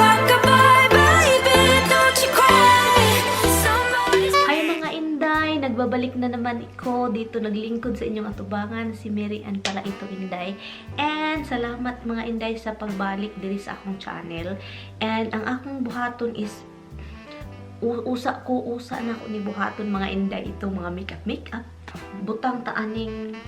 Rockabye, baby, don't you cry. Somebody's Hi mga Inday! Nagbabalik na naman iko dito, naglingkod sa inyong atubangan. Si Mary Ann pala ito, Inday. And salamat mga Inday sa pagbalik diri sa akong channel. And ang akong buhaton is usa ko, usa na ko ni buhaton mga Inday itong mga makeup makeup. Butang ta aning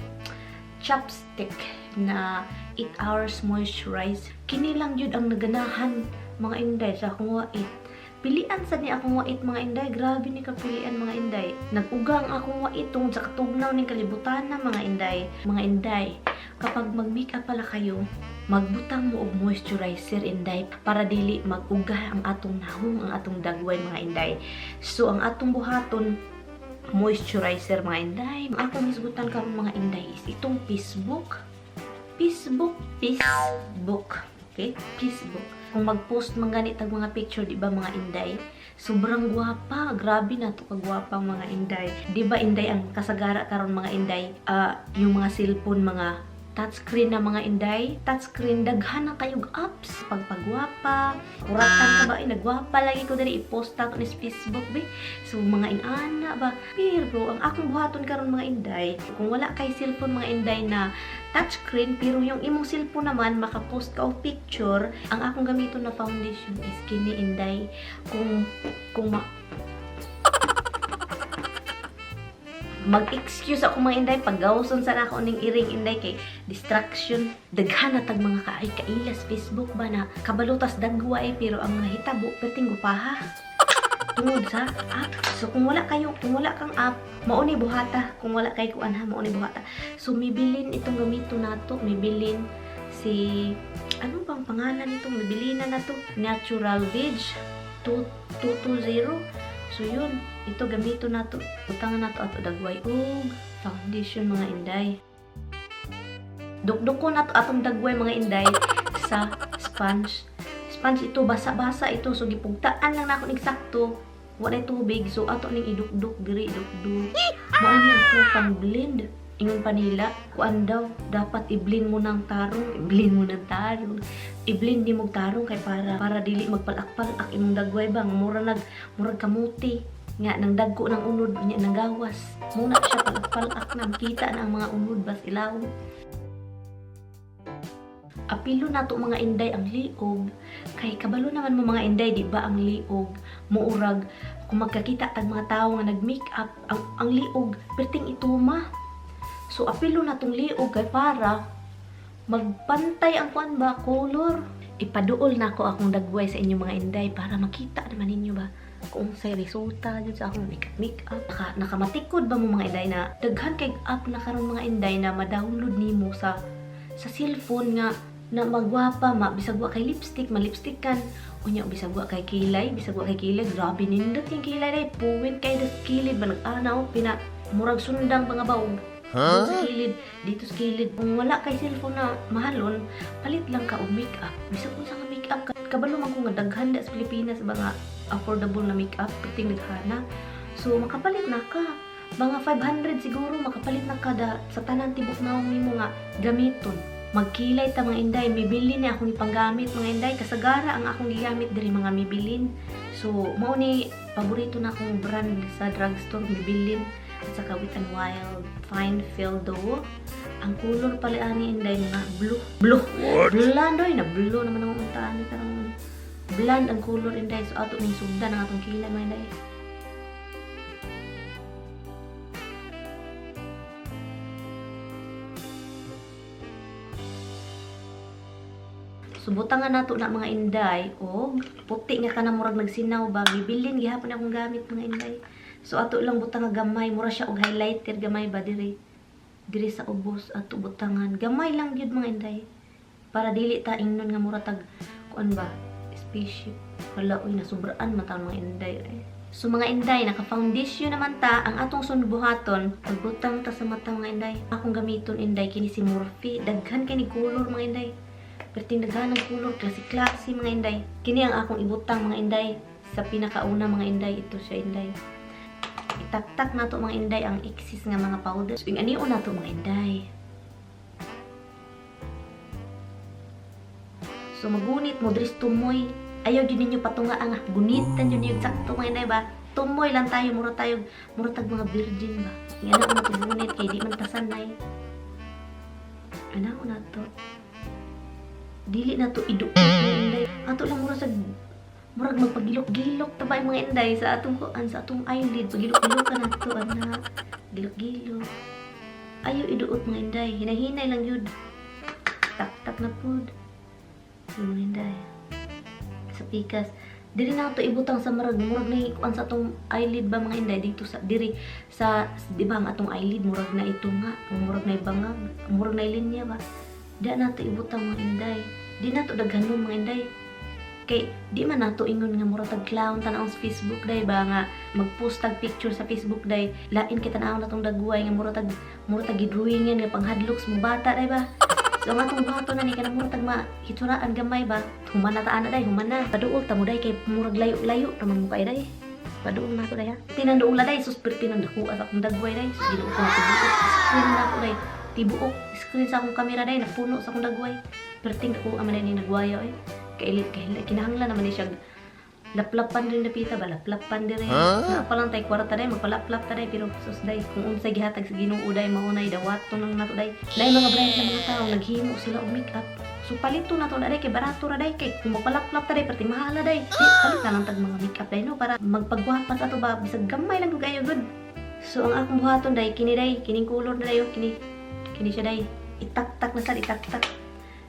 chapstick na 8 hours moisturize. Kini lang yun ang naganahan mga Inday sa akong wait. Pilian sa ni akong wait mga Inday. Grabe ni kapilian mga Inday. Nag-ugang akong wait tungod sa katugnaw ning kalibutan na mga Inday. Mga Inday, kapag mag-makeup pala kayo, magbutang mo og moisturizer Inday para dili mag-uga ang atong nahong, ang atong dagway mga Inday. So ang atong buhaton moisturizer mga Inday. Ang akong hisgutan karon mga Inday is itong Facebook. Facebook, Facebook. Okay? Facebook. Kung mag-post man ganit ang mga picture, di ba mga Inday? Sobrang gwapa. Grabe na to kagwapa mga Inday. Di ba Inday ang kasagara karon mga Inday? Yung mga cellphone, mga touchscreen na mga Inday. Touchscreen, daghan na kayog apps. Pagpagwapa, kuratan ka ba? Ay, nagwapa lagi ko diri i-post na to ni sa Facebook, be. So, mga inana ba? Pero, ang akong buhaton karon mga Inday, kung wala kay cellphone mga Inday na touchscreen, pero yung imong cellphone naman, makapost ka og picture, ang akong gamiton na foundation is kini Inday. Kung mag-excuse ako mga Inday, paggawson sana ako ning iring Inday kay distraction. Daghan na tag mga kaay kailas Facebook ba na kabalutas dagway, pero ang nahitabo perting gupaha tungod sa app. So kung wala kayo, kung wala kang app, mao ni buhata. Kung wala kay kuan ha, mao ni buhata. So Maybelline itong gamito nato, Maybelline si ano bang pangalan nitong Maybelline na to? Natural Beige 220. So yun, ito gamito nato. Butangan nato ato dagway og foundation mga Inday. Dukduk ko nato atong dagway mga Inday sa sponge. Sponge ito, basa-basa ito. So gipugtaan lang nako ning sakto. Wala tubig, so ato ning idukduk diri, idukduk. Mao ni ato pang blend. Ingon pa nila, kuan daw, dapat i-blend mo ng tarong, i-blend mo ng tarong. I-blend di mo tarong kay para dili magpalak-palak imong dagway ba, nga murag kamuti nga nang dagko ng unod nya nang gawas. Muna siya palak-palak na makita na ang mga unod bas ilawom. Apilo nato mga Inday ang liog kay kabalo naman mo mga Inday, di ba ang liog muurag kung magkakita tag mga tawo nga nag-makeup, ang liog perting ituma. So apilo natong liog kay para magpantay ang kuan ba color. Ipaduol nako akong dagway sa inyo mga Inday para makita naman ninyo ba kung unsay resulta jud sa akong makeup makeup. Nakamatikod ba mo mga Inday na daghan kay app na karon mga Inday na ma-download nimo sa cellphone nga na magwapa ma bisag wa kay lipstick, ma-lipstick kan unya bisag wa kay kilay, bisag wa kay kilay, grabe nindot yung kilay day, puwit kay das kilid ba nag-ana pina murag sundang pa nga baog. Huh? Sa kilid, dito sa kilid. Kung wala kay cellphone na mahalon, palit lang ka og makeup. Bisag unsa nga makeup ka, kabalo man ko nga daghan da sa Pilipinas ba nga affordable na makeup, perting daghana. So makapalit na ka. Mga 500 siguro makapalit na ka da sa tanan tibok naong nimo nga gamiton. Magkilay ta mga Inday, Maybelline ni akong ipanggamit mga Inday, kasagara ang akong gigamit diri mga Maybelline. So mao ni paborito na akong brand sa drugstore, Maybelline at saka Wet n Wild Fine Feel Duo. Ang color pala ani Inday mga blue. Blue. What? Blonde oy, na blue naman ang unta ani karon. Blonde ang color Inday, so ato ning sugdan ang atong kilay mga Inday. So butangan nato na mga Inday og puti nga kana murag nagsinaw ba, Maybelline gihapon akong gamit mga Inday. So ato lang butang nga gamay, mura siya og highlighter gamay ba diri. Diri sa ubos ato butangan, gamay lang gyud mga Inday. Para dili ta ingnon nga mura tag kuan ba, spaceship. Wala oy, nasubraan man taon mga Inday. So mga Inday, naka-foundation naman ta. Ang atong sunod buhaton, pagbutang ta sa mata mga Inday. Akong gamiton Inday kini si Morphe, daghan kay ni color mga Inday. Perting daghan ang color, klase-klase mga Inday. Kini ang akong ibutang mga Inday sa pinakauna mga Inday, ito siya Inday. Itaktak nato mga Inday ang excess nga mga powder. So ing-anion nato mga Inday. So magunit mo diri tumoy. Ayaw gyud ninyo patunga ang gunitan gyud ninyo sakto, mga inday ba. Tumoy lang tayo, mura tayo, mura tag mga virgin ba. Nga na ako gunit kay di man tasanay. Ana ko na to. Dili na to iduot, mga inday. Ato lang mura sa murag magpagilok-gilok ta ba, mga inday, sa atong kuan, sa atong eyelid. Pagilok-gilok ka na to, ana. Gilok-gilok. Ayaw iduot, mga inday. Hinahinay lang yun. Tak-tak na pud. Yung mga inday. Sa pikas. Diri na to ibutang sa murag murag na kuan sa atong eyelid ba, mga inday, dito sa diri sa, di ba, ang atong eyelid murag na ito nga, murag na ibangag, murag na linya ba. Di na to ibutang, mga inday. Di na to daghanon, mga inday, kay di man nato ingon nga mura tag clown tan-awon sa Facebook day ba, nga mag-post tag picture sa Facebook day, lain kay tan-awon natong dagway nga mura tag gidrawingan nga panghadlok sa mga bata day ba. So ang atong buhaton na ni kanang mura tag ma hitsuraan gamay ba. Human na ta ana day, human na. Paduol ta mo day kay murag layo-layo raman mo kay day. Paduol na to day ha. Tinanduol day, sus, perti nang dakuha sa akong dagway day. Sus, Ginoo ko, tibuok screen na ako day. Tibuok screen sa akong kamera day, napuno sa akong dagway. Perting dakuha man day ning nagwayo eh. Kay kay kinahanglan naman ni siya laplapan rin napita ba, laplapan dire huh? Na pa lang tay kwarta day, magpalaplap ta day, pero sus day, kung unsay gihatag sa Ginoo day, maunay dawaton lang nato day. Nay mga bright na mga tao naghimo sila og makeup, so palito na to na day kay barato ra day, kay kung magpalaplap ta day perting mahala day. Di, palit na lang tag mga makeup day no, para magpagwapa sa ato ba, bisag gamay lang gud kayo good. So ang akong buhaton day kini day, kining color na day oh, kini kini siya day, itaktak na sad, itaktak.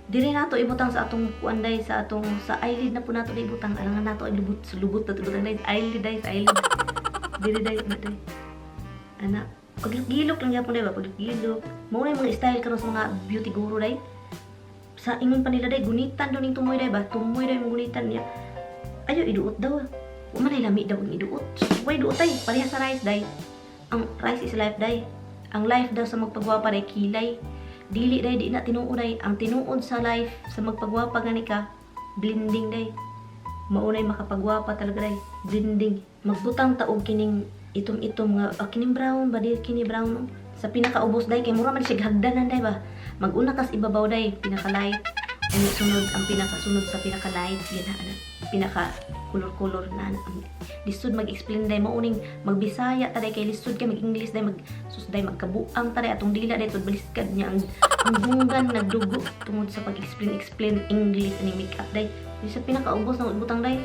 Diri nato ibutang sa atong kuan day, sa atong sa eyelid na po nato day ibutang. Alangan nato ay lubot sa lubot na ibutang day sa eyelid day, sa eyelid diri day, ana day, ana. Paglok-gilok lang gyapon day ba, paglok-gilok. Mao na yung mga style karon sa mga beauty guru day. Sa ingon pa nila day, gunitan daw ning tumoy day ba, tumoy day mong gunitan niya. Ayo iduot daw. Wa man ay lami daw ang iduot. Way duot day, pareha sa rice day. Ang rice is life day. Ang life daw sa magpagwapa day kilay. Dili day, di na tinuod day. Ang tinuod sa life sa magpagwapa gani ka, blending day. Maunay makapagwapa talaga day, blending. Magbutang ta og kining itom-itom nga ah, kining brown ba, di kini brown no? Sa pinakaubos day kay mura man siya hagdanan day ba. Maguna kas ibabaw day, pinaka light. Ang sunod, ang pinakasunod sa pinaka light, yan na pinaka color-color na ana. Ang lisod mag-explain day, mauning magbisaya ta day kay lisod kay mag-English day, mag sus day, magkabuang ta day atong dila day, tud baliskad niya ang dunggan nagdugo tungod sa pag-explain explain English ani makeup day. Di sa pinakaubos na butang day.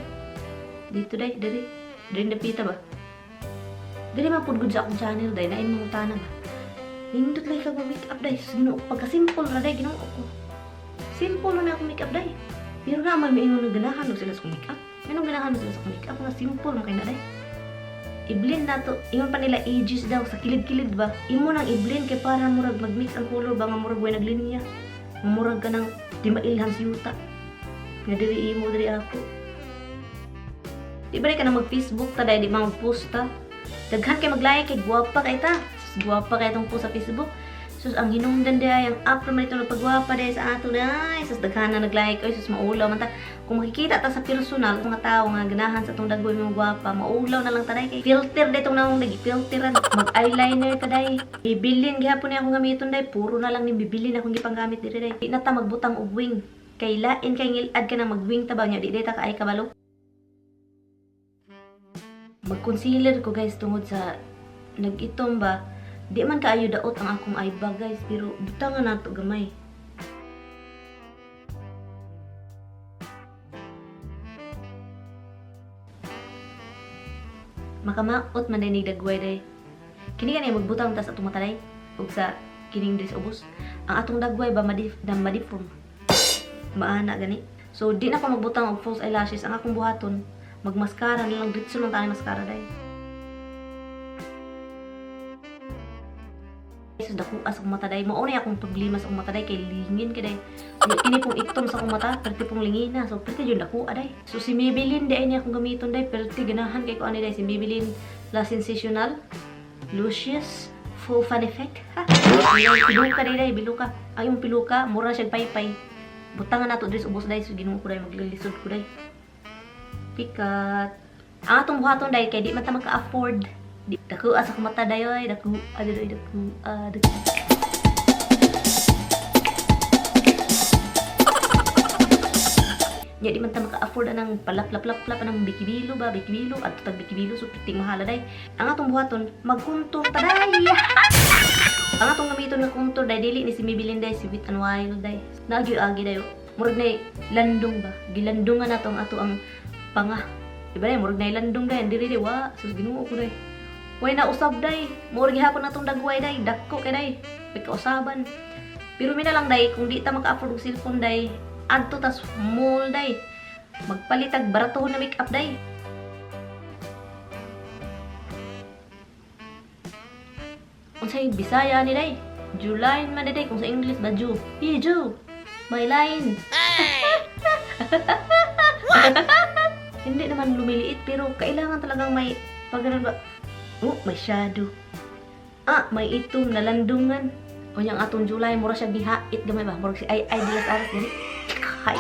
Dito day, diri. Diri napita ba? Dili man pud gud sa akong channel day, nain mga tana ba. Nindot lay ka mag-makeup day. Sus, Ginoo, pagka-simple ra day, Ginoo ko. Simple na akong makeup day. Pero na man maingon nga ganahan no sila sa akong makeup. Minong ganahan no sila sa akong makeup nga simple man kay na day. I-blend na to. Ingon pa nila ages daw sa kilid-kilid ba. Imo nang i-blend kay para murag mag-mix ang color ba nga murag way naglinya. Nga murag ka nang di mailhan sa yuta. Nga diri imo, diri ako. Di ba ka na mag-Facebook ta dahil di ba mag-post ta? Daghan kay mag-like kay gwapa kay ta. Sus, gwapa kay itong post sa Facebook. Sus, ang hinungdan di ay, ang up naman ito pagwapa di sa ato day. Sus, daghan na nag-like. Oy, sus, maulaw man ta. Kung makikita ta sa personal, mga tao nga ganahan sa atong dagway mga gwapa, maulaw na lang ta day. Kay filter day itong naong nag-filteran. Mag-eyeliner ta day. Bibilin gihapon niya akong gamiton day. Puro na lang ni bibilin akong gipanggamit diri day. Di na ta magbutang og wing. Kay lain kay ngilad ka na mag-wing ta ba niya. Di day ta kaay kabalo. Mag-concealer ko guys tungod sa nag-itom ba. Di man kaayo daot ang akong eye bag guys, pero butangan nato gamay. Makamaot man day dagway day. Kini gani magbutang tas atong mata day ug sa kining diri sa ubos. Ang atong dagway ba madif na madiform. Maana gani. So di na ko magbutang og false eyelashes. Ang akong buhaton, magmascara na lang, diretso lang tayo mascara day. Sus, dako sa akong mata day. Mao na akong problema sa akong mata day kay lingin kay day. Unya, kini pong itom sa akong mata, perti pong lingina. So perti jud dako day. So si Maybelline day niya akong gamiton day, perti ganahan kay ko ani day si Maybelline La Sensational Lucious Full Fan Effect. Ha. Piluka day day, biluka. Ang imong piluka, mura siya paypay. Butangan nato diri sa ubos day, so Ginoo ko day, maglilisod ko day. Pikat. Ang atong buhaton day kay di man ta maka-afford. Di dako sa akong mata day oy, dako day, dako dako. Nya di man ta maka-afford anang palaplap-lap anang bikibilo ba, bikibilo adto tag bikibilo, so perting mahala day. Ang atong buhaton, mag-contour ta day. Ang atong gamiton nga contour day, dili ni si Maybelline day, si Wet n Wild day. Naagyoy agi day. Murag nay landong ba? Gilandungan nato ang ato ang panga. Diba day, murag nay landong day, diri day wa, sus, Ginoo ko day. Way na usab day. Murag gihapon natong dagway day, dako kay day. May kausaban. Pero mi na lang day, kung di ta maka-afford og cellphone day, adto tas mall day. Magpalitag baratohon na makeup day. Unsay Bisaya ni day? July man day, kung sa English ba Ju. Hey Ju, my line. Hindi naman lumiliit pero kailangan talagang may pag ganun ba. Oh, may shadow. Ah, may itom na landungan. O niyang atong July, mura siya gihait gamay ba? Murag si ay ay dilas aras gani. Hay.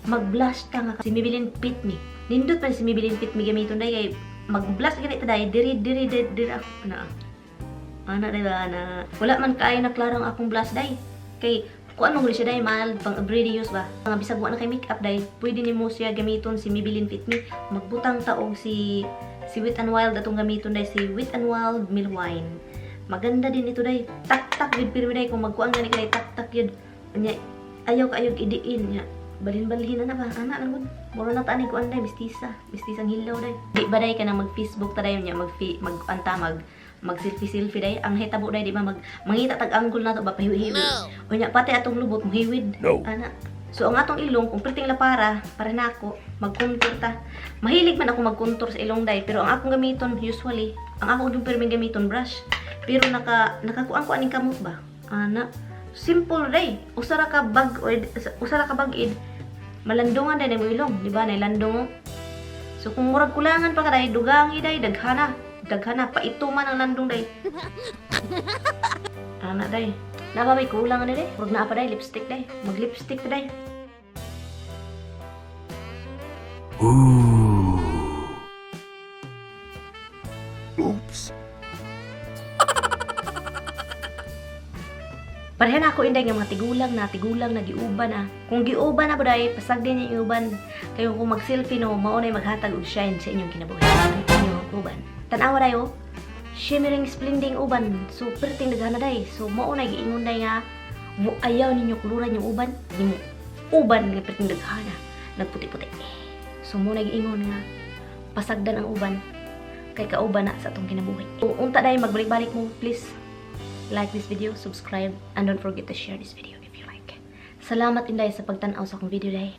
Mag-blush ta nga si Maybelline Fit Me. Nindot man si Maybelline Fit Me gamiton day kay mag-blush gani ta day diri diri diri diri ako na. Ana day ba ana. Wala man kaayo na klarong akong blush day. Kay kuan man gud siya day, mild pang everyday use ba. Nga bisag wa na kay makeup day, pwede nimo siya gamiton si Maybelline Fit Me. Magbutang ta og si Wet n Wild atong gamiton day, si Wet n Wild Milk Wine. Maganda din ito day. Tak-tak gid pirmi day kung magkuan gani kay tak-tak gid. Nya ayaw kaayo idiin nya. Balhin-balhin na ba? Ana lang gud. Mura na ta ani kuan day, mistisa. Mistisang hilaw day. Di ba day kanang mag-Facebook ta day nya mag mag anta mag mag selfie selfie day? Ang hitabo day, di ba, mag mangita tag angle nato ba, pahiwi-hiwi. Unya pati atong lubot mohiwid. No. Ana. So ang atong ilong kung perting lapara para nako, mag-contour ta. Mahilig man ako mag-contour sa ilong day, pero ang akong gamiton usually, ang ako yung pirming gamiton brush. Pero nakakuan ko aning kamot ba? Ana. Simple day. Usa ra ka bag or usa ra ka bag-id. Malandungan day mo ilong, di ba? Nay landong. Oh. So kung murag kulangan pa ka day, dugangi day, daghana. Daghana paituman ang landong day. Ana day. Naa ba may kulang ani day? Murag naa pa day lipstick day. Mag lipstick pa day. Ooh. Oops. Pareha na ako inday nga mga tigulang na giuban na. Kung giuban na ba day, pasagdi niyo yung uban. Kayo kung mag-selfie no, mao nay maghatag og shine sa inyong kinabuhi. Ang inyong uban. Tan-awa day oh. Shimmering splending uban. So perting daghana day. So mao nay giingon day nga ayaw ninyo kuluran yung uban, di mo uban nga perting daghana. Nagputi-puti. So mao nay giingon nga pasagdan ang uban kay kauban na sa atong kinabuhi. Kung unta day magbalik-balik mo, please like this video, subscribe, and don't forget to share this video if you like. Salamat inday sa pagtan-aw sa akong video day.